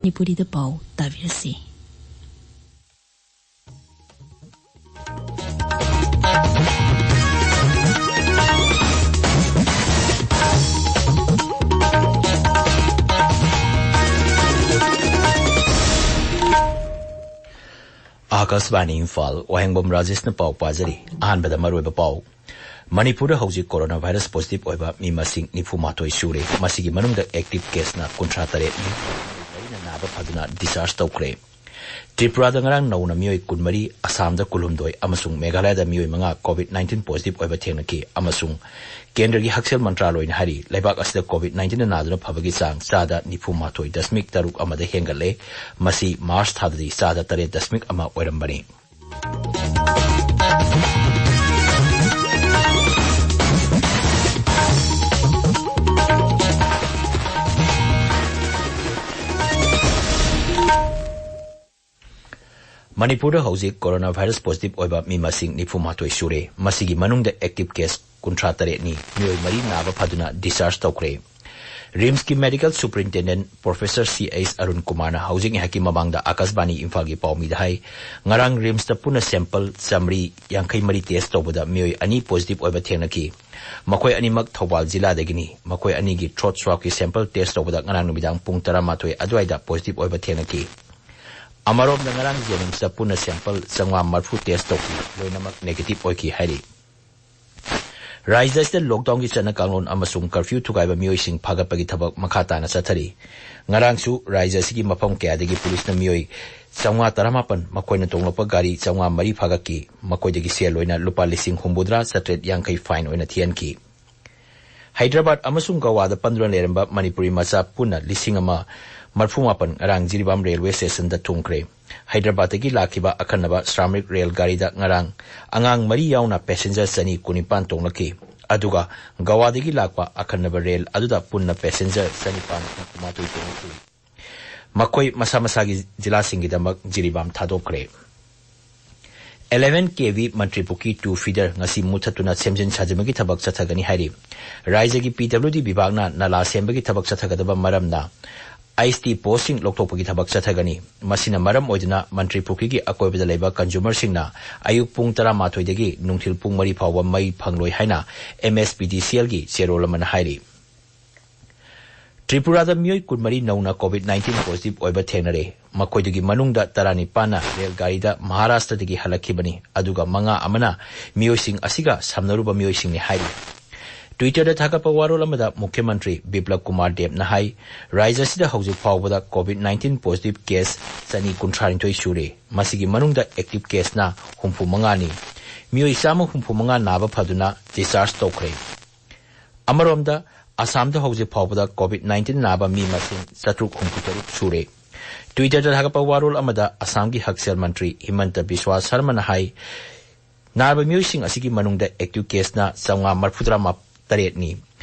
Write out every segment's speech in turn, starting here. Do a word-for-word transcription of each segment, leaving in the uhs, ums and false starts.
ꯃꯅꯤꯄꯨꯔꯤꯗ ꯄꯥꯎ ꯇꯥꯕꯤꯔꯁꯤ꯫ ꯑꯥꯀꯥꯁꯕꯥꯅꯤ ꯏꯝꯐꯥꯜ, ꯋꯥꯍꯦꯡꯕꯝ ꯔꯥꯖꯦꯁꯅ ꯄꯥꯎ ꯄꯥꯖꯔꯤ꯫ ꯑꯍꯥꯟꯕꯗ ꯃꯔꯨꯑꯣꯏꯕ ꯄꯥꯎ꯫ ꯃꯅꯤꯄꯨꯔꯗ ꯍꯧꯖꯤꯛ ꯀꯣꯔꯣꯅꯥ ꯚꯥꯏꯔꯁ ꯄꯣꯖꯤꯇꯤꯚ ꯑꯣꯏꯕ ꯃꯤ ꯃꯁꯤꯡ ꯅꯤꯐꯨ ꯃꯥꯊꯣꯏ ꯁꯨꯔꯦ꯫ ꯃꯁꯤꯒꯤ ꯃꯅꯨꯡꯗ ꯑꯦꯛꯇꯤꯚ ꯀꯦꯁꯅ ꯀꯨꯟꯊ꯭ꯔꯥ ꯇꯔꯦꯠꯅꯤ꯫ ꯃꯔꯤꯅ ꯅꯥꯕ ꯐꯗꯨꯅ ꯗꯤꯁꯆꯥꯔꯖ ꯇꯧꯈ꯭ꯔꯦ꯫ ꯇ꯭ꯔꯤꯄꯨꯔꯥꯗ ꯉꯔꯥꯡ ꯅꯧꯅ ꯃꯤꯑꯣꯏ ꯀꯨꯟꯃꯔꯤ, ꯑꯁꯥꯝꯗ ꯀꯨꯟꯍꯨꯝꯗꯣꯏ ꯑꯃꯁꯨꯡ ꯃꯦꯘꯥꯂꯌꯥꯗ ꯃꯤꯑꯣꯏ ꯃꯉꯥ ꯀꯣꯚꯤꯗ ꯅꯥꯏꯟꯇꯤꯟ ꯄꯣꯖꯤꯇꯤꯚ ꯑꯣꯏꯕ ꯊꯦꯡꯅꯈꯤ ꯑꯃꯁꯨꯡ ꯀꯦꯟꯗ꯭ꯔꯒꯤ ꯍꯛꯁꯦꯜ ꯃꯟꯇ꯭ꯔꯥꯂꯣꯏꯅ ꯍꯥꯏꯔꯤ, ꯂꯩꯕꯥꯛ ꯑꯁꯤꯗ ꯀꯣꯚꯤꯗ ꯅꯥꯏꯟꯇꯤꯟꯗ ꯅꯥꯗꯨꯅ ꯐꯕꯒꯤ ꯆꯥꯡ ꯆꯥꯗ ꯅꯤꯐꯨ ꯃꯥꯊꯣꯏ ꯗꯁꯃꯤꯛ ꯇꯔꯨꯛ ꯑꯃꯗ ꯍꯦꯟꯒꯠꯂꯦ꯫ ꯃꯁꯤ ꯃꯥꯔꯆ ꯊꯥꯗꯗꯤ ꯆꯥꯗ ꯇꯔꯦꯠ ꯗꯁꯃꯤꯛ ꯑꯃ ꯑꯣꯏꯔꯝꯕꯅꯤ꯫ ꯃꯅꯤꯄꯨꯔꯗ ꯍꯧꯖꯤꯛ ꯀꯣꯔꯣꯅꯥ ꯚꯥꯏꯔꯁ ꯄꯣꯖꯤꯇꯤꯚ ꯑꯣꯏꯕ ꯃꯤ ꯃꯁꯤꯡ ꯅꯤꯐꯨ ꯃꯥꯊꯣꯏ ꯁꯨꯔꯦ꯫ ꯃꯁꯤꯒꯤ ꯃꯅꯨꯡꯗ ꯑꯦꯛꯇꯤꯚ ꯀꯦꯁ ꯀꯨꯟꯊ꯭ꯔꯥ ꯇꯔꯦꯠꯅꯤ꯫ ꯃꯤꯑꯣꯏ ꯃꯔꯤ ꯅꯥꯕ ꯐꯗꯨꯅ ꯗꯤꯁꯆꯥꯔꯖ ꯇꯧꯈ꯭ꯔꯦ꯫ ꯔꯤꯝꯁꯀꯤ ꯃꯦꯗꯤꯀꯦꯜ ꯁꯨꯄꯔꯤꯟꯇꯦꯟꯗꯦꯟꯠ ꯄ꯭ꯔꯣꯐꯦꯁꯔ ꯁꯤ ꯑꯩꯆ ꯑꯔꯨꯟ ꯀꯨꯃꯥꯔꯅ ꯍꯧꯖꯤꯛ ꯉꯥꯏꯍꯥꯛꯀꯤ ꯃꯃꯥꯡꯗ ꯑꯥꯀꯥꯁꯕꯥꯅꯤ ꯏꯝꯐꯥꯜꯒꯤ ꯄꯥꯎꯃꯤꯗ ꯍꯥꯏ, ꯉꯔꯥꯡ ꯔꯤꯝꯁꯇ ꯄꯨꯟꯅ ꯁꯦꯝꯄꯜ ꯆꯥꯃꯔꯤ ꯌꯥꯡꯈꯩ ꯃꯔꯤ ꯇꯦꯁ ꯇꯧꯕꯗ ꯃꯤꯑꯣꯏ ꯑꯅꯤ ꯄꯣꯖꯤꯇꯤꯚ ꯑꯣꯏꯕ ꯊꯦꯡꯅꯈꯤ꯫ ꯃꯈꯣꯏ ꯑꯅꯤꯃꯛ ꯊꯧꯕꯥꯜ ꯖꯤꯂꯥꯗꯒꯤꯅꯤ꯫ ꯃꯈꯣꯏ ꯑꯅꯤꯒꯤ ꯊ꯭ꯔꯣꯠ ꯁ꯭ꯋꯥꯕꯀꯤ ꯁꯦꯝꯄꯜ ꯇꯦꯁ ꯇꯧꯕꯗ ꯉꯔꯥꯡ ꯅꯨꯃꯤꯗꯥꯡ ꯄꯨꯡ ꯇꯔꯥꯃꯥꯊꯣꯏ ꯑꯗꯨꯋꯥꯏꯗ ꯄꯣꯖꯤꯇꯤꯚ ꯑꯣꯏꯕ ꯊꯦꯡꯅꯈꯤ꯫ ꯑꯃꯔꯣꯝꯗ, ꯉꯔꯥꯡ ꯖꯦꯅꯤꯝꯁꯇ ꯄꯨꯟꯅ ꯁꯦꯝꯄꯜ ꯆꯥꯝꯃꯉꯥ ꯃꯔꯤꯐꯨ ꯇꯦꯁ ꯇꯧꯈꯤ, ꯂꯣꯏꯅꯃꯛ ꯅꯦꯒꯦꯇꯤꯚ ꯑꯣꯏꯈꯤ ꯍꯥꯏꯔꯤ꯫ ꯔꯥꯖ꯭ꯌ ꯑꯁꯤꯗ ꯂꯣꯛꯗꯥꯎꯟꯒꯤ ꯆꯠꯅ ꯀꯥꯡꯂꯣꯟ ꯑꯃꯁꯨꯡ ꯀꯔꯐ꯭ꯌꯨ ꯊꯨꯒꯥꯏꯕ ꯃꯤꯑꯣꯏꯁꯤꯡ ꯐꯥꯒꯠꯄꯒꯤ ꯊꯕꯛ ꯃꯈꯥ ꯇꯥꯅ ꯆꯠꯊꯔꯤ꯫ ꯉꯔꯥꯡꯁꯨ ꯔꯥꯖ꯭ꯌ ꯑꯁꯤꯒꯤ ꯃꯐꯝ ꯀꯌꯥꯗꯒꯤ ꯄꯨꯂꯤꯁꯅ ꯃꯤꯑꯣꯏ ꯆꯥꯝꯃꯉꯥ ꯇꯔꯥꯃꯥꯄꯟ, ꯃꯈꯣꯏꯅ ꯇꯣꯡꯂꯛꯄ ꯒꯥꯔꯤ ꯆꯥꯝꯃꯉꯥ ꯃꯔꯤ ꯐꯥꯒꯠꯈꯤ꯫ ꯃꯈꯣꯏꯗꯒꯤ ꯁꯦꯜ ꯑꯣꯏꯅ ꯂꯨꯄꯥ ꯂꯤꯁꯤꯡ ꯍꯨꯝꯐꯨꯇꯔꯥ ꯆꯥꯇ꯭ꯔꯦꯠ ꯌꯥꯡꯈꯩ ꯐꯥꯏꯟ ꯑꯣꯏꯅ ꯊꯤꯍꯟꯈꯤ꯫ ꯍꯩꯗ꯭ꯔꯕꯥꯗ ꯑꯃꯁꯨꯡ ꯒꯋꯥꯗ ꯄꯟꯗꯨꯅ ꯂꯩꯔꯝꯕ ꯃꯅꯤꯄꯨꯔꯤ ꯃꯆꯥ ꯄꯨꯟꯅ ꯂꯤꯁꯤꯡ ꯑꯃ ꯃꯔꯤꯐꯨ ꯃꯥꯄꯟ ꯉꯔꯥꯡ ꯖꯤꯔꯤꯕꯥꯝ ꯔꯦꯜꯋꯦ ꯁ꯭ꯇꯦꯁꯟꯗ ꯊꯨꯡꯈ꯭ꯔꯦ꯫ ꯍꯩꯗ꯭ꯔꯕꯥꯗꯇꯒꯤ ꯂꯥꯛꯈꯤꯕ ꯑꯈꯟꯅꯕ ꯁ꯭ꯔꯥꯃꯤꯛ ꯔꯦꯜ ꯒꯥꯔꯤꯗ ꯉꯔꯥꯡ ꯑꯉꯥꯡ ꯃꯔꯤ ꯌꯥꯎꯅ ꯄꯦꯁꯦꯟꯖꯔ ꯆꯅꯤ ꯀꯨꯟꯅꯤꯄꯥꯟ ꯇꯣꯡꯂꯛꯈꯤ꯫ ꯑꯗꯨꯒ ꯒꯋꯥꯗꯒꯤ ꯂꯥꯛꯄ ꯑꯈꯟꯅꯕ ꯔꯦꯜ ꯑꯗꯨꯗ ꯄꯨꯟꯅ ꯄꯦꯁꯦꯟꯖꯔ ꯆꯅꯤꯄꯥꯟ ꯍꯨꯝꯐꯨꯃꯥꯊꯣꯏ ꯇꯣꯡꯂꯛꯈꯤ꯫ ꯃꯈꯣꯏ ꯃꯁꯥ ꯃꯁꯥꯒꯤ ꯖꯤꯂꯥꯁꯤꯡꯒꯤꯗꯃꯛ ꯖꯤꯔꯤꯕꯥꯝ ꯊꯥꯗꯣꯛꯈ꯭ꯔꯦ꯫ ꯑꯦꯂꯦꯚꯦꯟ ꯀꯦ ꯚꯤ ꯃꯟꯇ꯭ꯔꯤꯄꯨꯈ꯭ꯔꯤ ꯇꯨ ꯐꯤꯗꯔ ꯉꯁꯤ ꯃꯨꯊꯠꯇꯨꯅ ꯁꯦꯝꯖꯤꯟ ꯁꯥꯖꯤꯟꯕꯒꯤ ꯊꯕꯛ ꯆꯠꯊꯒꯅꯤ ꯍꯥꯏꯔꯤ꯫ ꯔꯥꯖ꯭ꯌꯒꯤ ꯄꯤ ꯗꯕ꯭ꯂꯤꯎ ꯗꯤ ꯕꯤꯚꯥꯒꯅ ꯅꯂꯥ ꯁꯦꯝꯕꯒꯤ ꯊꯕꯛ ꯆꯠꯊꯒꯗꯕ ꯃꯔꯝꯅ ꯑꯩꯆ ꯇꯤ ꯄꯣꯁꯁꯤꯡ ꯂꯧꯊꯣꯛꯄꯒꯤ ꯊꯕꯛ ꯆꯠꯊꯒꯅꯤ꯫ ꯃꯁꯤꯅ ꯃꯔꯝ ꯑꯣꯏꯗꯨꯅ ꯃꯟꯇ꯭ꯔꯤ ꯄꯨꯈ꯭ꯔꯤꯒꯤ ꯑꯀꯣꯏꯕꯗ ꯂꯩꯕ ꯀꯟꯖꯨꯃꯔꯁꯤꯡꯅ ꯑꯌꯨꯛ ꯄꯨꯡ ꯇꯔꯥꯃꯥꯊꯣꯏꯗꯒꯤ ꯅꯨꯡꯊꯤꯜ ꯄꯨꯡ ꯃꯔꯤ ꯐꯥꯎꯕ ꯃꯩ ꯐꯪꯂꯣꯏ ꯍꯥꯏꯅ ꯑꯦꯝ ꯑꯦꯁ ꯄꯤ ꯗꯤ ꯁꯤ ꯑꯦꯜꯒꯤ ꯆꯦꯔꯣꯜ ꯑꯃꯅ ꯍꯥꯏꯔꯤ꯫ ꯇ꯭ꯔꯤꯄꯨꯔꯥꯗ ꯃꯤꯑꯣꯏ ꯀꯨꯟꯃꯔꯤ ꯅꯧꯅ ꯀꯣꯚꯤꯗ ꯅꯥꯏꯟꯇꯤꯟ ꯄꯣꯖꯤꯇꯤꯚ ꯑꯣꯏꯕ ꯊꯦꯡꯅꯔꯦ꯫ ꯃꯈꯣꯏꯗꯒꯤ ꯃꯅꯨꯡꯗ ꯇꯔꯥꯅꯤꯄꯥꯟꯅ ꯔꯦꯜ ꯒꯥꯔꯤꯗ ꯃꯍꯥꯔꯥꯁꯇ꯭ꯔꯗꯒꯤ ꯍꯜꯂꯛꯈꯤꯕꯅꯤ, ꯑꯗꯨꯒ ꯃꯉꯥ ꯑꯃꯅ ꯃꯤꯑꯣꯏꯁꯤꯡ ꯑꯁꯤꯒ ꯁꯝꯅꯔꯨꯕ ꯃꯤꯑꯣꯏꯁꯤꯡꯅꯤ ꯍꯥꯏꯔꯤ꯫ ꯇ꯭ꯋꯤꯇꯔꯗ ꯊꯥꯒꯠꯄ ꯋꯥꯔꯣꯜ ꯑꯃꯗ ꯃꯨꯈ꯭ꯌ ꯃꯟꯇ꯭ꯔꯤ ꯕꯤꯄ꯭ꯂꯕ ꯀꯨꯃꯥꯔ ꯗꯦꯕꯅ ꯍꯥꯏ, ꯔꯥꯖ꯭ꯌ ꯑꯁꯤꯗ ꯍꯧꯖꯤꯛ ꯐꯥꯎꯕꯗ ꯀꯣꯚꯤꯗ ꯅꯥꯏꯟꯇꯤꯟ ꯄꯣꯖꯤꯇꯤꯚ ꯀꯦꯁ ꯆꯅꯤ ꯀꯨꯟꯊ꯭ꯔꯥꯅꯤꯊꯣꯏ ꯁꯨꯔꯦ꯫ ꯃꯁꯤꯒꯤ ꯃꯅꯨꯡꯗ ꯑꯦꯛꯇꯤꯚ ꯀꯦꯁꯅ ꯍꯨꯝꯐꯨ ꯃꯉꯥꯅꯤ꯫ ꯃꯤꯑꯣꯏ ꯆꯥꯝꯃ ꯍꯨꯝꯐꯨ ꯃꯉꯥ ꯅꯥꯕ ꯐꯗꯨꯅ ꯗꯤꯁꯆꯥꯔꯖ ꯇꯧꯈ꯭ꯔꯦ꯫ ꯑꯃꯔꯣꯝꯗ, ꯑꯁꯥꯝꯗ ꯍꯧꯖꯤꯛ ꯐꯥꯎꯕꯗ ꯀꯣꯚꯤꯗ ꯅꯥꯏꯟꯇꯤꯟ ꯅꯥꯕ ꯃꯤ ꯃꯁꯤꯡ ꯆꯥꯇ꯭ꯔꯨꯛ ꯍꯨꯝꯐꯨ ꯇꯔꯨꯛ ꯁꯨꯔꯦ꯫ ꯇ꯭ꯋꯤꯇꯔꯗ ꯊꯥꯒꯠꯄ ꯋꯥꯔꯣꯜ ꯑꯃꯗ ꯑꯁꯥꯝꯒꯤ ꯍꯛꯁꯦꯜ ꯃꯟꯇ꯭ꯔꯤ ꯍꯤꯃꯟꯇ ꯕꯤꯁ꯭ꯋꯥ ꯁꯔꯃꯅ ꯍꯥꯏ, ꯅꯥꯔꯕ ꯃꯤꯑꯣꯏꯁꯤꯡ ꯑꯁꯤꯒꯤ ꯃꯅꯨꯡꯗ ꯑꯦꯛꯇꯤꯚ ꯀꯦꯁꯅ ꯆꯥꯝꯃꯉꯥ ꯃꯔꯤꯐꯨꯇꯔꯥ ꯇꯔꯦꯠꯅꯤ꯫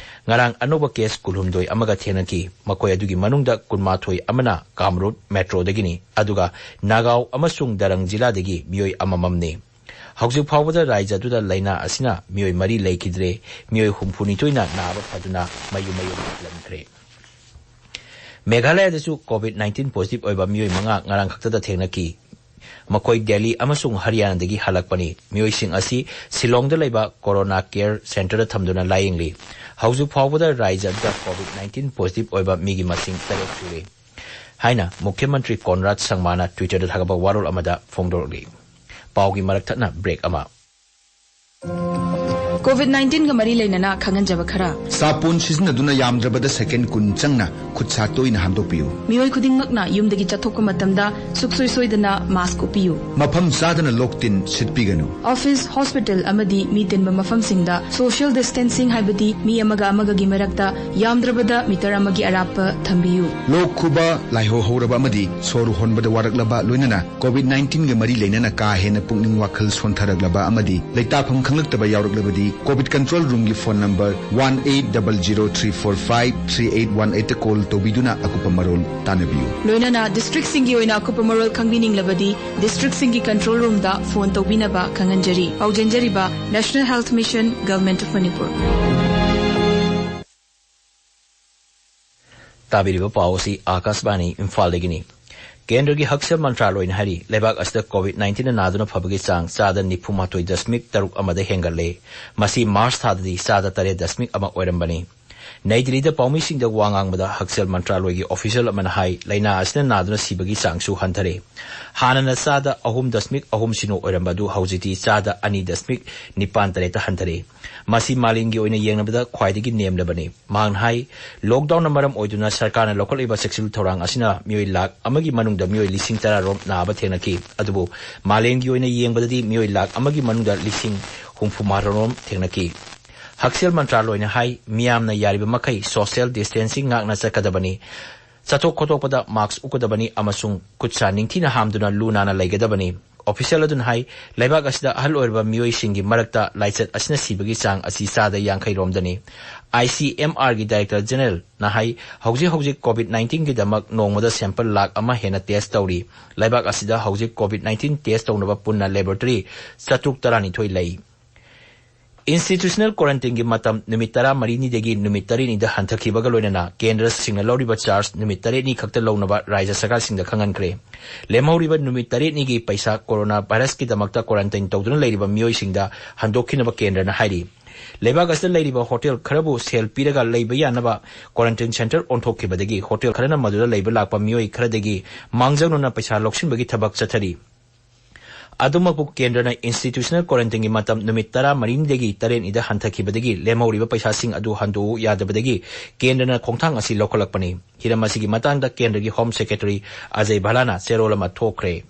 ꯉꯔꯥꯡ ꯑꯅꯧꯕ ꯀꯦꯁ ꯀꯨꯟꯍꯨꯝꯗꯣꯏ ꯑꯃꯒ ꯊꯦꯡꯅꯈꯤ꯫ ꯃꯈꯣꯏ ꯑꯗꯨꯒꯤ ꯃꯅꯨꯡꯗ ꯀꯨꯟꯃꯥꯊꯣꯏ ꯑꯃꯅ ꯀꯥꯃꯔꯨꯞ ꯃꯦꯇ꯭ꯔꯣꯗꯒꯤꯅꯤ, ꯑꯗꯨꯒ ꯅꯥꯒꯥꯎ ꯑꯃꯁꯨꯡ ꯗꯔꯪ ꯖꯤꯂꯥꯗꯒꯤ ꯃꯤꯑꯣꯏ ꯑꯃꯃꯝꯅꯤ꯫ ꯍꯧꯖꯤꯛ ꯐꯥꯎꯕꯗ ꯔꯥꯖ꯭ꯌ ꯑꯗꯨꯗ ꯂꯥꯏꯅꯥ ꯑꯁꯤꯅ ꯃꯤꯑꯣꯏ ꯃꯔꯤ ꯂꯩꯈꯤꯗ꯭ꯔꯦ, ꯃꯤꯑꯣꯏ ꯍꯨꯝꯐꯨꯅꯤꯊꯣꯏꯅ ꯅꯥꯕ ꯐꯗꯨꯅ ꯃꯌꯨꯝ ꯃꯌꯨꯝꯗ ꯍꯜꯂꯝꯈ꯭ꯔꯦ꯫ ꯃꯦꯘꯥꯂꯌꯗꯁꯨ ꯀꯣꯚꯤꯗ ꯅꯥꯏꯟꯇꯤꯟ ꯄꯣꯖꯤꯇꯤꯚ ꯑꯣꯏꯕ ꯃꯤꯑꯣꯏ ꯃꯉꯥ ꯉꯔꯥꯡ ꯈꯛꯇꯗ ꯊꯦꯡꯅꯈꯤ꯫ ꯃꯈꯣꯏ ꯗꯦꯜꯂꯤ ꯑꯃꯁꯨꯡ ꯍꯔꯤꯌꯥꯅꯥꯗꯒꯤ ꯍꯜꯂꯛꯄꯅꯤ꯫ ꯃꯤꯑꯣꯏꯁꯤꯡ ꯑꯁꯤ ꯁꯤꯂꯣꯡꯗ ꯂꯩꯕ ꯀꯣꯔꯣꯅꯥ ꯀꯦꯌꯔ ꯁꯦꯟꯇꯔꯗ ꯊꯝꯗꯨꯅ ꯂꯥꯌꯦꯡꯂꯤ꯫ ꯍꯧꯖꯤꯛ ꯐꯥꯎꯕꯗ ꯔꯥꯖ꯭ꯌ ꯑꯗꯨꯗ ꯀꯣꯚꯤꯗ ꯅꯥꯏꯟꯇꯤꯟ ꯄꯣꯖꯤꯇꯤꯚ ꯑꯣꯏꯕ ꯃꯤꯒꯤ ꯃꯁꯤꯡ ꯇꯔꯦꯠ ꯁꯨꯔꯦ ꯍꯥꯏꯅ ꯃꯨꯈ꯭ꯌ ꯃꯟꯇ꯭ꯔꯤ ꯀꯣꯟꯔꯥꯗ ꯁꯪꯃꯥꯅ ꯇ꯭ꯋꯤꯇꯔꯗ ꯊꯥꯒꯠꯄ ꯋꯥꯔꯣꯜ ꯑꯃꯗ ꯐꯣꯡꯗꯣꯔꯛꯂꯤ꯫ ꯄꯥꯎꯒꯤ ꯃꯔꯛ ꯊꯠꯅ ꯕ꯭ꯔꯦꯛ ꯑꯃ꯫ ꯀꯣꯚꯤꯗ ꯅꯥꯏꯟꯇꯤꯟꯒ ꯃꯔꯤ ꯂꯩꯅꯅ ꯈꯪꯍꯟꯖꯕ ꯈꯔ꯫ ꯁꯥꯄꯣꯟ ꯁꯤꯖꯤꯟꯅꯗꯨꯅ ꯌꯥꯝꯗ꯭ꯔꯕꯗ ꯁꯦꯀꯦꯟꯗ ꯀꯨꯟ ꯆꯪꯅ ꯈꯨꯠ ꯁꯥ ꯇꯣꯏꯅ ꯍꯥꯝꯗꯣꯛꯄꯤꯌꯨ꯫ ꯃꯤꯑꯣꯏ ꯈꯨꯗꯤꯡꯃꯛꯅ ꯌꯨꯝꯗꯒꯤ ꯆꯠꯊꯣꯛꯄ ꯃꯇꯝꯗ ꯁꯨꯛꯁꯣꯏ ꯁꯣꯏꯗꯅ ꯃꯥꯁ꯭ꯛ ꯎꯞꯄꯤꯌꯨ꯫ ꯃꯐꯝ ꯆꯥꯗꯅ ꯂꯣꯛ ꯇꯤꯟ ꯁꯤꯠꯄꯤꯒꯅꯨ꯫ ꯑꯣꯐꯤꯁ, ꯍꯣꯁꯄꯤꯇꯥꯜ ꯑꯃꯗꯤ ꯃꯤ ꯇꯤꯟꯕ ꯃꯐꯝꯁꯤꯡꯗ ꯁꯣꯁꯤꯌꯦꯜ ꯗꯤꯁꯇꯦꯟꯁꯤꯡ, ꯍꯥꯏꯕꯗꯤ ꯃꯤ ꯑꯃꯒ ꯑꯃꯒꯒꯤ ꯃꯔꯛꯇ ꯌꯥꯝꯗ꯭ꯔꯕꯗ ꯃꯤꯇꯔ ꯑꯃꯒꯤ ꯑꯔꯥꯞꯄ ꯊꯝꯕꯤꯌꯨ꯫ ꯂꯣꯛ ꯈꯨꯕ, ꯂꯥꯏꯍꯧ ꯍꯧꯔꯕ ꯑꯃꯗꯤ ꯁꯣꯔ ꯍꯣꯟꯕꯗ ꯋꯥꯔꯛꯂꯕ, ꯂꯣꯏꯅꯅ ꯀꯣꯚꯤꯗ ꯅꯥꯏꯟꯇꯤꯟꯒ ꯃꯔꯤ ꯂꯩꯅꯅ ꯀꯥ ꯍꯦꯟꯅ ꯄꯨꯛꯅꯤꯡ ꯋꯥꯈꯜ ꯁꯣꯟꯊꯔꯛꯂꯕ ꯑꯃꯗꯤ ꯂꯩꯇꯥꯐꯝ ꯈꯪꯂꯛꯇꯕ ꯌꯥꯎꯔꯛꯂꯕꯗꯤ, ꯀꯣꯚꯤꯗ ꯀꯟꯇ꯭ꯔꯣꯜ ꯔꯨꯝꯒꯤ phone number one eight double zero three four five three eight one eight ꯇ ꯀꯣꯜ ꯇꯧꯕꯤꯗꯨꯅ ꯑꯀꯨꯞꯄ ꯃꯔꯣꯜ ꯇꯥꯟꯅꯕꯤꯌꯨ꯫ ꯂꯣꯏꯅꯅ ꯗꯤꯁꯇ꯭ꯔꯤꯛꯁꯤꯡꯒꯤ ꯑꯣꯏꯅ ꯑꯀꯨꯞꯄ ꯃꯔꯣꯜ ꯈꯪꯕꯤꯅꯤꯡꯂꯕꯗꯤ, ꯗꯤꯁꯇ꯭ꯔꯤꯛꯁꯤꯡꯒꯤ ꯀꯟꯇ꯭ꯔꯣꯜ ꯔꯨꯝꯗ ꯐꯣꯟ ꯇꯧꯕꯤꯅꯕ ꯈꯪꯍꯟꯖꯔꯤ꯫ ꯄꯥꯎꯖꯦꯟꯖꯔꯤꯕ, National Health Mission, Government of Manipur꯫ ꯇꯥꯕꯤꯔꯤꯕ ꯄꯥꯎ ꯑꯁꯤ ꯑꯥꯀꯥꯁꯕꯥꯅꯤ ꯏꯝꯐꯥꯜꯗꯒꯤꯅꯤ꯫ ꯀꯦꯟꯗ꯭ꯔꯒꯤ ꯍꯛꯁꯦꯜ ꯃꯟꯇ꯭ꯔꯥꯂꯣꯏꯅ ꯍꯥꯏꯔꯤ, ꯂꯩꯕꯥꯛ ꯑꯁꯤꯗ ꯀꯣꯚꯤꯗ ꯅꯥꯏꯟꯇꯤꯟꯅ ꯅꯥꯗꯨꯅ ꯐꯕꯒꯤ ꯆꯥꯡ ꯆꯥꯗ ꯅꯤꯐꯨ ꯃꯥꯊꯣꯏ ꯗꯁꯃꯤꯛ ꯇꯔꯨꯛ ꯑꯃꯗ ꯍꯦꯟꯒꯠꯂꯦ꯫ ꯃꯁꯤ ꯃꯥꯔꯆ ꯊꯥꯗꯗꯤ ꯆꯥꯗ ꯇꯔꯦꯠ ꯗꯁꯃꯤꯛ ꯑꯃ ꯑꯣꯏꯔꯝꯕꯅꯤ꯫ ꯅꯩ ꯗꯤꯜꯂꯤꯗ ꯄꯥꯎꯃꯤꯁꯤꯡꯗ ꯋꯥ ꯉꯥꯡꯕꯗ ꯍꯛꯁꯦꯜ ꯃꯟꯇ꯭ꯔꯥꯂꯣꯏꯒꯤ ꯑꯣꯐꯤꯁꯤꯌꯦꯜ ꯑꯃꯅ ꯍꯥꯏ, ꯂꯥꯏꯅꯥ ꯑꯁꯤꯅ ꯅꯥꯗꯨꯅ ꯁꯤꯕꯒꯤ ꯆꯥꯡꯁꯨ ꯍꯟꯊꯔꯦ꯫ ꯍꯥꯟꯅꯅ ꯆꯥꯗ ꯑꯍꯨꯝ ꯗꯁꯃꯤꯛ ꯑꯍꯨꯝ ꯁꯤꯅꯣ ꯑꯣꯏꯔꯝꯕ ꯑꯗꯨ ꯍꯧꯖꯤꯛꯇꯤ ꯆꯥꯗ ꯑꯅꯤ ꯗꯁꯃꯤꯛ ꯅꯤꯄꯥꯟ ꯇꯔꯦꯠꯇ ꯍꯟꯊꯔꯦ꯫ ꯃꯁꯤ ꯃꯥꯂꯦꯝꯒꯤ ꯑꯣꯏꯅ ꯌꯦꯡꯅꯕꯗ ꯈ꯭ꯋꯥꯏꯗꯒꯤ ꯅꯦꯝꯂꯕꯅꯤ꯫ ꯃꯍꯥꯛꯅ ꯍꯥꯏ, ꯂꯣꯛꯗꯥꯎꯟꯅ ꯃꯔꯝ ꯑꯣꯏꯗꯨꯅ ꯁꯔꯀꯥꯔꯅ ꯂꯧꯈꯠꯂꯤꯕ ꯆꯦꯛꯁꯤꯜ ꯊꯧꯔꯥꯡ ꯑꯁꯤꯅ ꯃꯤꯑꯣꯏ ꯂꯥꯈ ꯑꯃꯒꯤ ꯃꯅꯨꯡꯗ ꯃꯤꯑꯣꯏ ꯂꯤꯁꯤꯡ ꯇꯔꯥꯔꯣꯝ ꯅꯥꯕ ꯊꯦꯡꯅꯈꯤ꯫ ꯑꯗꯨꯕꯨ ꯃꯥꯂꯦꯝꯒꯤ ꯑꯣꯏꯅ ꯌꯦꯡꯕꯗꯗꯤ ꯃꯤꯑꯣꯏ ꯂꯥꯈ ꯑꯃꯒꯤ ꯃꯅꯨꯡꯗ ꯂꯤꯁꯤꯡ ꯍꯨꯝꯐꯨ ꯃꯥꯊꯣꯏꯔꯣꯝ ꯊꯦꯡꯅꯈꯤ꯫ ꯍꯛꯁꯦꯜ ꯃꯟꯇ꯭ꯔꯥꯂꯣꯏꯅ ꯍꯥꯏ, ꯃꯤꯌꯥꯝꯅ ꯌꯥꯔꯤꯕ ꯃꯈꯩ ꯁꯣꯁꯤꯌꯦꯜ ꯗꯤꯁꯇꯦꯟꯁꯤꯡ ꯉꯥꯛꯅ ꯆꯠꯀꯗꯕꯅꯤ, ꯆꯠꯊꯣꯛ ꯈꯣꯠꯇꯣꯛꯄꯗ ꯃꯥꯛꯁ ꯎꯞꯀꯗꯕꯅꯤ ꯑꯃꯁꯨꯡ ꯈꯨꯠ ꯁꯥ ꯅꯤꯡꯊꯤꯅ ꯍꯥꯝꯗꯨꯅ ꯂꯨ ꯅꯥꯟꯅ ꯂꯩꯒꯗꯕꯅꯤ꯫ ꯑꯣꯐꯤꯁꯤꯌꯦꯜ ꯑꯗꯨꯅ ꯍꯥꯏ, ꯂꯩꯕꯥꯛ ꯑꯁꯤꯗ ꯑꯍꯜ ꯑꯣꯏꯔꯕ ꯃꯤꯑꯣꯏꯁꯤꯡꯒꯤ ꯃꯔꯛꯇ ꯂꯥꯏꯆꯠ ꯑꯁꯤꯅ ꯁꯤꯕꯒꯤ ꯆꯥꯡ ꯑꯁꯤ ꯆꯥꯗ ꯌꯥꯡꯈꯩ ꯔꯣꯝꯗꯅꯤ꯫ ꯑꯥꯏ ꯁꯤ ꯑꯦꯝ ꯑꯥꯔꯒꯤ ꯗꯥꯏꯔꯦꯛꯇꯔ ꯖꯦꯅꯔꯦꯜꯅ ꯍꯥꯏ, ꯍꯧꯖꯤꯛ ꯍꯧꯖꯤꯛ ꯀꯣꯚꯤꯗ ꯅꯥꯏꯟꯇꯤꯟꯒꯤꯗꯃꯛ ꯅꯣꯡꯃꯗ ꯁꯦꯝꯄꯜ ꯂꯥꯈ ꯑꯃ ꯍꯦꯟꯅ ꯇꯦꯁ ꯇꯧꯔꯤ꯫ ꯂꯩꯕꯥꯛ ꯑꯁꯤꯗ ꯍꯧꯖꯤꯛ ꯀꯣꯚꯤꯗ ꯅꯥꯏꯟꯇꯤꯟ ꯇꯦꯁ ꯇꯧꯅꯕ ꯄꯨꯟꯅ ꯂꯦꯕꯣꯔꯦꯇꯣꯔꯤ ꯆꯥꯇ꯭ꯔꯨꯛ ꯇꯔꯥꯅꯤꯊꯣꯏ ꯂꯩ꯫ ꯏꯟꯁꯇꯤꯇ꯭ꯌꯨꯁꯅꯦꯜ ꯀ꯭ꯋꯥꯔꯦꯟꯇꯤꯟꯒꯤ ꯃꯇꯝ ꯅꯨꯃꯤꯠ ꯇꯔꯥꯃꯔꯤꯅꯤꯗꯒꯤ ꯅꯨꯃꯤꯠ ꯇꯔꯦꯠꯅꯤꯗ ꯍꯟꯊꯈꯤꯕꯒ ꯂꯣꯏꯅꯅ ꯀꯦꯟꯗ꯭ꯔꯁꯤꯡꯅ ꯂꯧꯔꯤꯕ ꯆꯥꯔꯖ ꯅꯨꯃꯤꯠ ꯇꯔꯦꯠꯅꯤ ꯈꯛꯇ ꯂꯧꯅꯕ ꯔꯥꯖ꯭ꯌ ꯁꯔꯀꯥꯔꯁꯤꯡꯗ ꯈꯪꯍꯟꯈ꯭ꯔꯦ꯫ ꯂꯦꯝꯍꯧꯔꯤꯕ ꯅꯨꯃꯤꯠ ꯇꯔꯦꯠꯅꯤꯒꯤ ꯄꯩꯁꯥ ꯀꯣꯔꯣꯅꯥ ꯚꯥꯏꯔꯁꯀꯤꯗꯃꯛꯇ ꯀ꯭ꯋꯥꯔꯦꯟꯇꯤꯟ ꯇꯧꯗꯨꯅ ꯂꯩꯔꯤꯕ ꯃꯤꯑꯣꯏꯁꯤꯡꯗ ꯍꯟꯗꯣꯛꯈꯤꯅꯕ ꯀꯦꯟꯗ꯭ꯔꯅ ꯍꯥꯏꯔꯤ꯫ ꯂꯩꯕꯥꯛ ꯑꯁꯤꯗ ꯂꯩꯔꯤꯕ ꯍꯣꯇꯦꯜ ꯈꯔꯕꯨ ꯁꯦꯜ ꯄꯤꯔꯒ ꯂꯩꯕ ꯌꯥꯅꯕ ꯀ꯭ꯋꯥꯔꯦꯟꯇꯤꯟ ꯁꯦꯟꯇꯔ ꯑꯣꯟꯊꯣꯛꯈꯤꯕꯗꯒꯤ ꯍꯣꯇꯦꯜ ꯈꯔꯅ ꯃꯗꯨꯗ ꯂꯩꯕ ꯂꯥꯛꯄ ꯃꯤꯑꯣꯏ ꯈꯔꯗꯒꯤ ꯃꯥꯡꯖꯧꯅꯅ ꯄꯩꯁꯥ ꯂꯧꯁꯤꯟꯕꯒꯤ ꯊꯕꯛ ꯆꯠꯊꯔꯤ꯫ ꯑꯗꯨꯃꯛꯄꯨ ꯀꯦꯟꯗ꯭ꯔꯅ ꯏꯟꯁꯇꯤꯇ꯭ꯌꯨꯁꯅꯦꯜ ꯀ꯭ꯋꯥꯔꯦꯟꯇꯤꯟꯒꯤ ꯃꯇꯝ ꯅꯨꯃꯤꯠ ꯇꯔꯥꯃꯔꯤꯗꯒꯤ ꯇꯔꯦꯠꯅꯤꯗ ꯍꯟꯊꯈꯤꯕꯗꯒꯤ ꯂꯦꯝꯍꯧꯔꯤꯕ ꯄꯩꯁꯥꯁꯤꯡ ꯑꯗꯨ ꯍꯟꯗꯣꯛꯎ ꯌꯥꯗꯕꯗꯒꯤ ꯀꯦꯟꯗ꯭ꯔꯅ ꯈꯣꯡꯊꯥꯡ ꯑꯁꯤ ꯂꯧꯈꯠꯂꯛꯄꯅꯤ꯫ ꯍꯤꯔꯝ ꯑꯁꯤꯒꯤ ꯃꯇꯥꯡꯗ ꯀꯦꯟꯗ꯭ꯔꯒꯤ ꯍꯣꯝ ꯁꯦꯀ꯭ꯔꯦꯇꯔꯤ ꯑꯖꯌ ꯚꯥꯂꯥꯅ ꯆꯦꯔꯣꯜ ꯑꯃ ꯊꯣꯛꯈ꯭ꯔꯦ꯫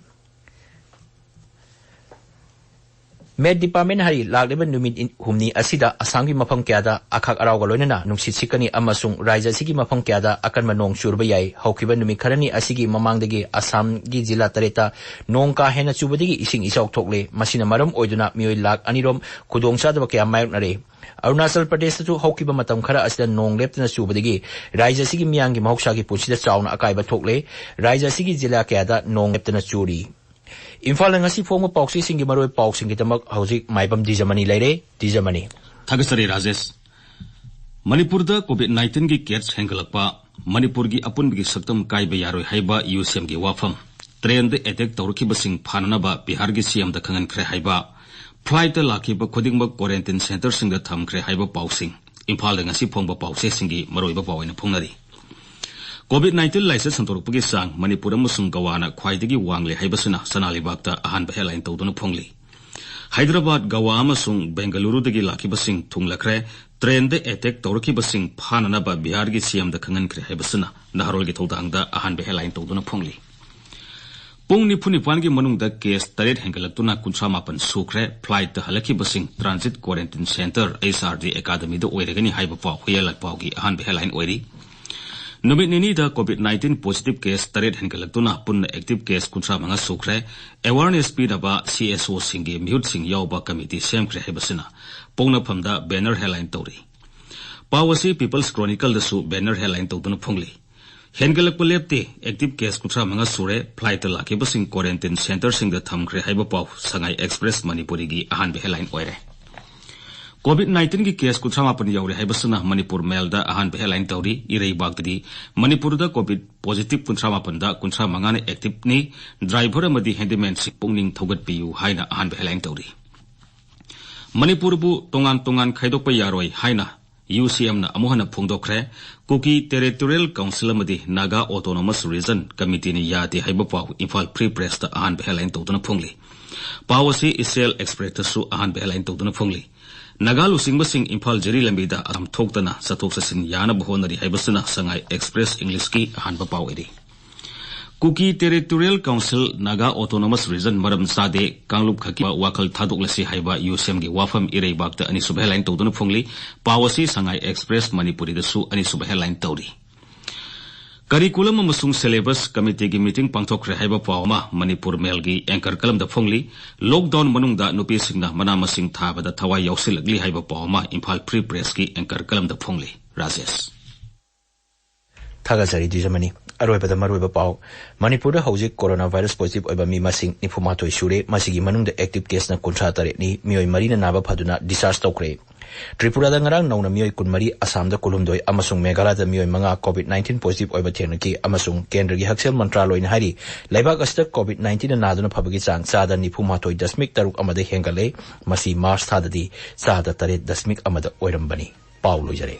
ꯃꯦꯠ ꯗꯤꯄꯥꯔꯠꯃꯦꯟ ꯍꯥꯏꯔꯤ, ꯂꯥꯛꯂꯤꯕ ꯅꯨꯃꯤꯠ ꯍꯨꯝꯅꯤ ꯑꯁꯤꯗ ꯑꯁꯥꯝꯒꯤ ꯃꯐꯝ ꯀꯌꯥꯗ ꯑꯈꯥꯛ ꯑꯔꯥꯎꯒ ꯂꯣꯏꯅꯅ ꯅꯨꯡꯁꯤꯠ ꯁꯤꯠꯀꯅꯤ ꯑꯃꯁꯨꯡ ꯔꯥꯖ꯭ꯌ ꯑꯁꯤꯒꯤ ꯃꯐꯝ ꯀꯌꯥꯗ ꯑꯀꯟꯕ ꯅꯣꯡ ꯆꯨꯔꯕ ꯌꯥꯏ꯫ ꯍꯧꯈꯤꯕ ꯅꯨꯃꯤꯠ ꯈꯔꯅꯤ ꯑꯁꯤꯒꯤ ꯃꯃꯥꯡꯗꯒꯤ ꯑꯁꯥꯝꯒꯤ ꯖꯤꯂꯥ ꯇꯔꯦꯠꯇ ꯅꯣꯡ ꯀꯥ ꯍꯦꯟꯅ ꯆꯨꯕꯗꯒꯤ ꯏꯁꯤꯡ ꯏꯆꯥꯎ ꯊꯣꯛꯂꯦ꯫ ꯃꯁꯤꯅ ꯃꯔꯝ ꯑꯣꯏꯗꯨꯅ ꯃꯤꯑꯣꯏ ꯂꯥꯈ ꯑꯅꯤꯔꯣꯝ ꯈꯨꯗꯣꯡꯆꯥꯗꯕ ꯀꯌꯥ ꯃꯥꯌꯣꯛꯅꯔꯦ꯫ ꯑꯔꯨꯅꯥꯆꯜ ꯄ꯭ꯔꯗꯦꯁꯇꯁꯨ ꯍꯧꯈꯤꯕ ꯃꯇꯝ ꯈꯔ ꯑꯁꯤꯗ ꯅꯣꯡ ꯂꯦꯞꯇꯅ ꯆꯨꯕꯗꯒꯤ ꯔꯥꯖ꯭ꯌ ꯑꯁꯤꯒꯤ ꯃꯤꯌꯥꯝꯒꯤ ꯃꯍꯧꯁꯥꯒꯤ ꯄꯨꯟꯁꯤꯗ ꯆꯥꯎꯅ ꯑꯀꯥꯏꯕ ꯊꯣꯛꯂꯦ꯫ ꯔꯥꯖ꯭ꯌ ꯑꯁꯤꯒꯤ ꯖꯤꯂꯥ ꯀꯌꯥꯗ ꯅꯣꯡ ꯂꯦꯞꯇꯅ ꯆꯨꯔꯤ꯫ ꯏꯝꯐꯥꯜꯗ ꯉꯁꯤ ꯐꯣꯡꯕ ꯄꯥꯎꯆꯦꯁꯤꯡꯒꯤ ꯃꯔꯨꯑꯣꯏꯕ ꯄꯥꯎꯁꯤꯡꯒꯤꯗꯃꯛ ꯍꯧꯖꯤꯛ ꯃꯥꯏꯕꯝ ꯗꯤꯖꯃꯅꯤ ꯂꯩꯔꯦ꯫ ꯗꯤꯖꯃꯅꯤ꯫ ꯊꯥꯒꯠꯆꯔꯤ ꯔꯥꯖꯦꯁ꯫ ꯃꯅꯤꯄꯨꯔꯗ ꯀꯣꯚꯤꯗ ꯅꯥꯏꯟꯇꯤꯟꯒꯤ ꯀꯦꯁ ꯍꯦꯟꯒꯠꯂꯛꯄ꯫ ꯃꯅꯤꯄꯨꯔꯒꯤ ꯑꯄꯨꯟꯕꯒꯤ ꯁꯛꯇꯝ ꯀꯥꯏꯕ ꯌꯥꯔꯣꯏ ꯍꯥꯏꯕ ꯌꯨ ꯁꯤ ꯑꯦꯝꯒꯤ ꯋꯥꯐꯝ, ꯇ꯭ꯔꯦꯟꯗ ꯑꯦꯇꯦꯛ ꯇꯧꯔꯛꯈꯤꯕꯁꯤꯡ ꯐꯥꯅꯅꯕ ꯕꯤꯍꯥꯔꯒꯤ ꯁꯤ ꯑꯦꯝꯗ ꯈꯪꯍꯟꯈ꯭ꯔꯦ ꯍꯥꯏꯕ, ꯐ꯭ꯂꯥꯏꯠꯇ ꯂꯥꯛꯈꯤꯕ ꯈꯨꯗꯤꯡꯃꯛ ꯀ꯭ꯋꯥꯔꯦꯟꯇꯤꯟ ꯁꯦꯟꯇꯔꯁꯤꯡꯗ ꯊꯝꯈ꯭ꯔꯦ ꯍꯥꯏꯕ ꯄꯥꯎꯁꯤꯡ꯫ ꯏꯝꯐꯥꯜꯗ ꯉꯁꯤ ꯐꯣꯡꯕ ꯄꯥꯎꯆꯦꯁꯤꯡꯒꯤ ꯃꯔꯨꯑꯣꯏꯕ ꯄꯥꯎ ꯑꯣꯏꯅ ꯐꯣꯡꯅꯔꯤ꯫ ꯀꯣꯚꯤꯗ ꯅꯥꯏꯟꯇꯤꯟ ꯂꯥꯏꯆꯠ ꯁꯟꯗꯣꯔꯛꯄꯒꯤ ꯆꯥꯡ ꯃꯅꯤꯄꯨꯔ ꯑꯃꯁꯨꯡ ꯒꯋꯥꯅ ꯈ꯭ꯋꯥꯏꯗꯒꯤ ꯋꯥꯡꯂꯦ ꯍꯥꯏꯕꯁꯤꯅ ꯁꯅꯥ ꯂꯩꯕꯥꯛꯇ ꯑꯍꯥꯟꯕ ꯍꯦꯗꯂꯥꯏꯟ ꯇꯧꯗꯨꯅ ꯐꯣꯡꯂꯤ꯫ ꯍꯥꯏꯗ꯭ꯔꯕꯥꯗ, ꯒꯋꯥ ꯑꯃꯁꯨꯡ ꯕꯦꯡꯒꯂꯨꯔꯨꯗꯒꯤ ꯂꯥꯛꯈꯤꯕꯁꯤꯡ ꯊꯨꯡꯂꯈ꯭ꯔꯦ, ꯇ꯭ꯔꯦꯟꯗ ꯑꯦꯇꯦꯛ ꯇꯧꯔꯛꯈꯤꯕꯁꯤꯡ ꯐꯥꯅꯅꯕ ꯕꯤꯍꯥꯔꯒꯤ ꯁꯤ ꯑꯦꯝꯗ ꯈꯪꯍꯟꯈ꯭ꯔꯦ ꯍꯥꯏꯕꯁꯤꯅ ꯅꯍꯥꯔꯣꯜꯒꯤ ꯊꯧꯗꯥꯡꯗ ꯑꯍꯥꯟꯕ ꯍꯦꯗꯂꯥꯏꯟ ꯇꯧꯗꯨꯅ ꯐꯣꯡꯂꯤ꯫ ꯄꯨꯡ ꯅꯤꯐꯨ ꯅꯤꯄꯥꯟꯒꯤ ꯃꯅꯨꯡꯗ ꯀꯦꯁ ꯇꯔꯦꯠ ꯍꯦꯟꯒꯠꯂꯛꯇꯨꯅ ꯀꯨꯟꯊ꯭ꯔꯥ ꯃꯥꯄꯟ ꯁꯨꯈ꯭ꯔꯦ꯫ ꯐ꯭ꯂꯥꯏꯠꯇ ꯍꯜꯂꯛꯈꯤꯕꯁꯤꯡ transit quarantine centre, H R D ꯑꯦꯀꯥꯗꯃꯤꯗ ꯑꯣꯏꯔꯒꯅꯤ ꯍꯥꯏꯕ ꯄꯥꯎ ꯍꯨꯏꯌꯥꯂꯥꯟ ꯄꯥꯎꯒꯤ ꯑꯍꯥꯟꯕ ꯍꯦꯗꯂꯥꯏꯟ ꯑꯣꯏꯔꯤ꯫ ꯅꯨꯃꯤꯠ ꯅꯤꯅꯤꯗ ꯀꯣꯚꯤꯗ ꯅꯥꯏꯟꯇꯤꯟ ꯄꯣꯖꯤꯇꯤꯚ ꯀꯦꯁ ꯇꯔꯦꯠ ꯍꯦꯟꯒꯠꯂꯛꯇꯨꯅ ꯄꯨꯟꯅ ꯑꯦꯛꯇꯤꯚ ꯀꯦꯁ ꯀꯨꯟꯊ꯭ꯔꯥ ꯃꯉꯥ ꯁꯨꯈ꯭ꯔꯦ꯫ ꯑꯦꯋꯥꯔꯅꯦꯁ ꯄꯤꯅꯕ ꯁꯤ ꯑꯦꯁ ꯑꯣꯁꯤꯡꯒꯤ ꯃꯤꯍꯨꯠꯁꯤꯡ ꯌꯥꯎꯕ ꯀꯃꯤꯇꯤ ꯁꯦꯝꯈ꯭ꯔꯦ ꯍꯥꯏꯕꯁꯤꯅ ꯄꯣꯛꯅꯐꯝꯗ ꯕꯦꯅꯔ ꯍꯦꯗꯂꯥꯏꯟ ꯇꯧꯔꯤ꯫ ꯄꯥꯎ ꯑꯁꯤ ꯄꯤꯄꯜꯁ ꯀ꯭ꯔꯣꯅꯤꯀꯜꯗꯁꯨ ꯕꯦꯅꯔ ꯍꯦꯗꯂꯥꯏꯟ ꯇꯧꯗꯨꯅ ꯐꯣꯡꯂꯤ꯫ ꯍꯦꯟꯒꯠꯂꯛꯄ ꯂꯦꯞꯇꯦ, ꯑꯦꯛꯇꯤꯚ ꯀꯦꯁ ꯀꯨꯟꯊ꯭ꯔꯥ ꯃꯉꯥ ꯁꯨꯔꯦ, ꯐ꯭ꯂꯥꯏꯠꯇ ꯂꯥꯛꯈꯤꯕꯁꯤꯡ ꯀ꯭ꯋꯥꯔꯦꯟꯇꯤꯟ ꯁꯦꯟꯇꯔꯁꯤꯡꯗ ꯊꯝꯈ꯭ꯔꯦ ꯍꯥꯏꯕ ꯄꯥꯎ ꯁꯉꯥꯏ ꯑꯦꯛꯁꯄ꯭ꯔꯦꯁ ꯃꯅꯤꯄꯨꯔꯤꯒꯤ ꯑꯍꯥꯟꯕ ꯍꯦꯗꯂꯥꯏꯟ ꯑꯣꯏꯔꯦ꯫ ꯀꯣꯚꯤꯗ ꯅꯥꯏꯟꯇꯤꯟꯒꯤ ꯀꯦꯁ ꯀꯨꯟꯊ꯭ꯔꯥ ꯃꯥꯄꯟ ꯌꯧꯔꯦ ꯍꯥꯏꯕꯁꯤꯅ ꯃꯅꯤꯄꯨꯔ ꯃꯦꯜꯗ ꯑꯍꯥꯟꯕ ꯍꯦꯗꯂꯥꯏꯟ ꯇꯧꯔꯤ꯫ ꯏꯔꯩꯕꯥꯛꯇꯗꯤ ꯃꯅꯤꯄꯨꯔꯗ ꯀꯣꯚꯤꯗ ꯄꯣꯖꯤꯇꯤꯚ ꯀꯨꯟꯊ꯭ꯔꯥ ꯃꯥꯄꯟꯗ ꯀꯨꯟꯊ꯭ꯔꯥ ꯃꯉꯥꯅ ꯑꯦꯛꯇꯤꯚꯅꯤ꯫ ꯗ꯭ꯔꯥꯏꯚꯔ ꯑꯃꯗꯤ ꯍꯦꯟꯗꯤꯃꯦꯟꯁꯤꯡ ꯄꯨꯛꯅꯤꯡ ꯊꯧꯒꯠꯄꯤꯌꯨ ꯍꯥꯏꯅ ꯑꯍꯥꯟꯕ ꯍꯦꯗꯂꯥꯏꯟ ꯇꯧꯔꯤ꯫ ꯃꯅꯤꯄꯨꯔꯕꯨ ꯇꯣꯉꯥꯟ ꯇꯣꯉꯥꯟ ꯈꯥꯏꯗꯣꯛꯄ ꯌꯥꯔꯣꯏ ꯍꯥꯏꯅ ꯌꯨ ꯁꯤ ꯑꯦꯝꯅ ꯑꯃꯨꯛ ꯍꯟꯅ ꯐꯣꯡꯗꯣꯛꯈ꯭ꯔꯦ꯫ ꯀꯨꯀꯤ ꯇꯦꯔꯤꯇꯣꯔꯤꯌꯦꯜ ꯀꯥꯎꯟꯁꯤꯜ ꯑꯃꯗꯤ ꯅꯥꯒꯥ ꯑꯣꯇꯣꯅꯣꯃꯁ ꯔꯤꯖꯟ ꯀꯃꯤꯇꯤꯅ ꯌꯥꯗꯦ ꯍꯥꯏꯕ ꯄꯥꯎ ꯏꯝꯐꯥꯜ ꯐ꯭ꯔꯤ ꯄ꯭ꯔꯦꯁꯇ ꯑꯍꯥꯟꯕ ꯍꯦꯗꯂꯥꯏꯟ ꯇꯧꯗꯨꯅ ꯐꯣꯡꯂꯤ꯫ ꯄꯥꯎ ꯑꯁꯤ ꯏꯆꯦꯜ ꯑꯦꯛꯁꯄ꯭ꯔꯦꯁꯇꯁꯨ ꯑꯍꯥꯟꯕ ꯍꯦꯗꯂꯥꯏꯟ ꯇꯧꯗꯨꯅ ꯐꯣꯡꯂꯤ꯫ ꯅꯥꯒꯥ ꯂꯨꯆꯤꯡꯕꯁꯤꯡ ꯏꯝꯐꯥꯜ ꯖꯤꯔꯤ ꯂꯝꯕꯤꯗ ꯑꯁꯥꯝ ꯊꯣꯛꯇꯅ ꯆꯠꯊꯣꯛ ꯆꯠꯁꯤꯟ ꯌꯥꯅꯕ ꯍꯣꯠꯅꯔꯤ ꯍꯥꯏꯕꯁꯤꯅ ꯁꯉꯥꯏ ꯑꯦꯛꯁꯄ꯭ꯔꯦꯁ ꯏꯪꯂꯤꯁꯀꯤ ꯑꯍꯥꯟꯕ ꯄꯥꯎ ꯑꯣꯏꯔꯤ꯫ ꯀꯨꯀꯤ territorial council, Naga autonomous region ꯃꯔꯝ ꯆꯥꯗꯦ, ꯀꯥꯡꯂꯨꯞ ꯈꯛꯀꯤ ꯋꯥꯈꯜ ꯊꯥꯗꯣꯛꯂꯁꯤ ꯍꯥꯏꯕ ꯌꯨ ꯁꯤ ꯑꯦꯝꯒꯤ ꯋꯥꯐꯝ ꯏꯔꯩꯕꯥꯛꯇ ꯑꯅꯤꯁꯨꯕ ꯍꯦꯗꯂꯥꯏꯟ ꯇꯧꯗꯨꯅ ꯐꯣꯡꯂꯤ꯫ ꯄꯥꯎ ꯑꯁꯤ ꯁꯉꯥꯏ ꯑꯦꯛꯁꯄ꯭ꯔꯦꯁ ꯃꯅꯤꯄꯨꯔꯤꯗꯁꯨ ꯑꯅꯤꯁꯨꯕ ꯍꯦꯗꯂꯥꯏꯟ ꯇꯧꯔꯤ꯫ ꯀꯔꯤꯀꯨꯂꯝ ꯑꯃꯁꯨꯡ ꯁꯦꯂꯦꯕꯁ ꯀꯃꯤꯇꯤꯒꯤ ꯃꯤꯇꯤꯡ ꯄꯥꯡꯊꯣꯛꯈ꯭ꯔꯦ ꯍꯥꯏꯕ ꯄꯥꯎ ꯑꯃ ꯃꯅꯤꯄꯨꯔ ꯃꯦꯜꯒꯤ ꯑꯦꯡꯀꯔ ꯀꯂꯝꯗ ꯐꯣꯡꯂꯤ꯫ ꯂꯣꯛꯗꯥꯎꯟ ꯃꯅꯨꯡꯗ ꯅꯨꯄꯤꯁꯤꯡꯅ ꯃꯅꯥ ꯃꯁꯤꯡ ꯊꯥꯕꯗ ꯊꯋꯥꯏ ꯌꯥꯎꯁꯤꯜꯂꯛꯂꯤ ꯍꯥꯏꯕ ꯄꯥꯎ ꯑꯃ ꯏꯝꯐꯥꯜ ꯐ꯭ꯔꯤ ꯄ꯭ꯔꯦꯁꯀꯤ ꯑꯦꯡꯀꯔ ꯀꯂꯝꯗ ꯐꯣꯡꯂꯤ꯫ ꯔꯥꯖꯦꯁ꯫ ꯊꯥꯒꯠꯆꯔꯤ ꯗꯤꯖꯃꯅꯤ꯫ ꯑꯔꯣꯏꯕꯗ ꯃꯔꯨꯑꯣꯏꯕ ꯄꯥꯎ꯫ ꯃꯅꯤꯄꯨꯔꯗ ꯍꯧꯖꯤꯛ corona virus positive ꯑꯣꯏꯕ ꯃꯤ ꯃꯁꯤꯡ ꯅꯤꯐꯨ ꯃꯥꯊꯣꯏ ꯁꯨꯔꯦ꯫ ꯃꯁꯤꯒꯤ ꯃꯅꯨꯡꯗ active caseꯅ ꯀꯨꯟꯊ꯭ꯔꯥ ꯇꯔꯦꯠꯅꯤ꯫ ꯃꯤꯑꯣꯏ ꯃꯔꯤꯅ ꯅꯥꯕ ꯐꯗꯨꯅ discharge ꯇꯧꯈ꯭ꯔꯦ꯫ ꯇ꯭ꯔꯤꯄꯨꯔꯥꯗ ꯉꯔꯥꯡ ꯅꯧꯅ ꯃꯤꯑꯣꯏ ꯀꯨꯟꯃꯔꯤ, ꯑꯁꯥꯝꯗ ꯀꯨꯟꯍꯨꯝꯗꯣꯏ ꯑꯃꯁꯨꯡ ꯃꯦꯘꯥꯂꯌꯥꯗ ꯃꯤꯑꯣꯏ ꯃꯉꯥ COVID nineteen positive ꯑꯣꯏꯕ ꯊꯦꯡꯅꯈꯤ ꯑꯃꯁꯨꯡ ꯀꯦꯟꯗ꯭ꯔꯒꯤ ꯍꯛꯁꯦꯜ ꯃꯟꯇ꯭ꯔꯥꯂꯣꯏꯅ ꯍꯥꯏꯔꯤ, ꯂꯩꯕꯥꯛ ꯑꯁꯤꯗ COVID nineteenꯅ ꯅꯥꯗꯨꯅ ꯐꯕꯒꯤ ꯆꯥꯡ ꯆꯥꯗ ꯅꯤꯐꯨ ꯃꯥꯊꯣꯏ ꯗꯁꯃꯤꯛ ꯇꯔꯨꯛ ꯑꯃꯗ ꯍꯦꯟꯒꯠꯂꯦ꯫ ꯃꯁꯤ ꯃꯥꯔꯆ ꯊꯥꯗꯗꯤ ꯆꯥꯗ ꯇꯔꯦꯠ ꯗꯁꯃꯤꯛ ꯑꯃꯗ ꯑꯣꯏꯔꯝꯕꯅꯤ꯫ ꯄꯥꯎ ꯂꯣꯏꯖꯔꯦ꯫